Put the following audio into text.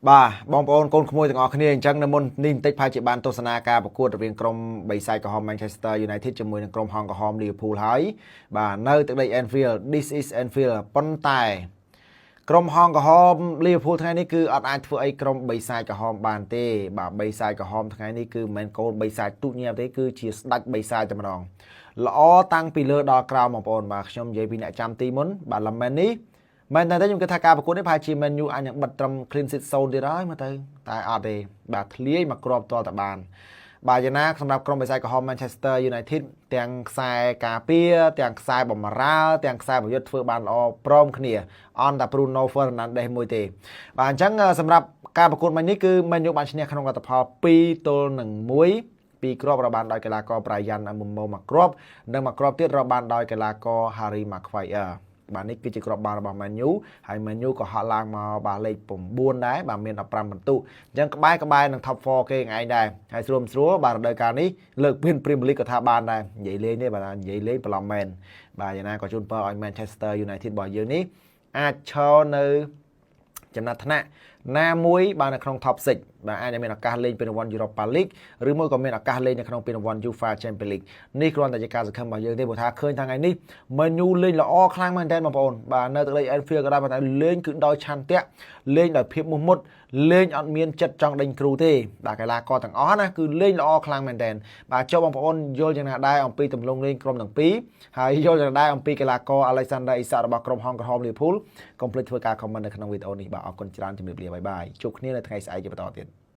បាទបងប្អូនកូនក្មួយទាំងអស់គ្នាអញ្ចឹងនៅមុននេះបន្តិចប្រហែលជាបានទស្សនាការប្រកួតរវាងក្រុមបិសាចក្រហម Manchester United ជាមួយនឹងក្រុមហង្សក្រហម Liverpool ហើយបាទនៅទឹកដី Anfield. This is Anfield. ប៉ុន្តែក្រុមហង្សក្រហម Liverpool ថ្ងៃនេះគឺអត់អាចធ្វើអីក្រុមបិសាចក្រហមបានទេបាទបិសាចក្រហមថ្ងៃនេះគឺមិនមែនកូនបិសាចទូចញាប់ទេគឺជាស្ដេចបិសាចតែម្ដងល្អតាំងពីលើដល់ក្រោមបងប្អូនបាទខ្ញុំនិយាយពីអ្នកចាំទីមុនបាទឡាមែននេះមែនតែខ្ញុំគិតថាការប្រកួតនេះប្រហែលជា Man U អាចនឹងបិទត្រឹម clean sheet 0ទៀតហើយមើលទៅតែអត់ទេបាទធ្លាយមកគ្រាប់តតែបានបាទយ៉ាងណាសម្រាប់ក្រុមបិសាចក្រហម Manchester United ទាំងខ្សែការពារទាំងខ្សែបំរើទាំងខ្សែប្រយុទ្ធធ្វើបានល្អព្រមគ្នាអន់តែ Bruno Fernandes មួយទេបាទអញ្ចឹងសម្រាប់ការប្រកួតមិញនេះគឺ Man U បានឈ្នះក្នុងលទ្ធផល2ទល់នឹង1ពីរគ្រាប់របានដោយកីឡាករ Bryan Mbeumo មួយគ្រាប់និងមួយគ្រាប់ទៀតរបានដោយកីឡាករ Harry Maguire បាទនេះគឺជាគ្រាប់បាល់របស់ Man U ហើយ Man U ក៏ហក់ឡើងមកបាទលេខ9ដែរបាទមាន15ពិន្ទុអញ្ចឹងក្បែរក្បែរនឹង top 4គេឯងដែរហើយស្រួលស្រួលបាទរដូវកាលនេះលើកពាន Premier League ក៏ថាបានដែរនិយាយលេងទេបាទនិយាយលេងបន្លំមែនបាទយ៉ាងណាក៏ជូនពរឲ្យ Manchester United របស់យើងនេះអាចឈរនៅចំណាត់ថ្នាក់ណាមួយបាទនៅក្នុង top 6បាទអាចនឹងមានឱកាសលេងពានរង្វាន់ Europa League ឬមួយក៏មានឱកាសលេងនៅក្នុងពានរង្វាន់ UEFA Champions League នេះគ្រាន់តែជាការសង្ឃឹមរបស់យើងទេព្រោះថាឃើញថាថ្ងៃនេះ Man U លេងល្អខ្លាំងមែនទែនបងប្អូនបាទនៅទឹកដី Anfield ក៏ដោយប៉ុន្តែលេងគឺដោយឆន្ទៈលេងដោយភាពមោះមុតលេងអត់មានចិត្តចង់ដេញគ្រូទេបាទកីឡាករទាំងអស់ណាគឺលេងល្អខ្លាំងមែនទែនបាទចុះបងប្អូនយល់យ៉ាងណាដែរអំពីទម្រង់លេងក្រុមទាំងពីរហើយយល់យ៉ាងណាដែរអំពីកីឡាករ Alexander Isak របស់ក្រុមហង្សក្រហម Liverpool កុំភ្លេចធ្វើការ comment នៅក្នុងវីដេអូនេះបាទអរគុណច្រើនជំរាបលា bye bye ជួបគ្នានៅថ្ងៃស្អែកជាបន្តទៀត។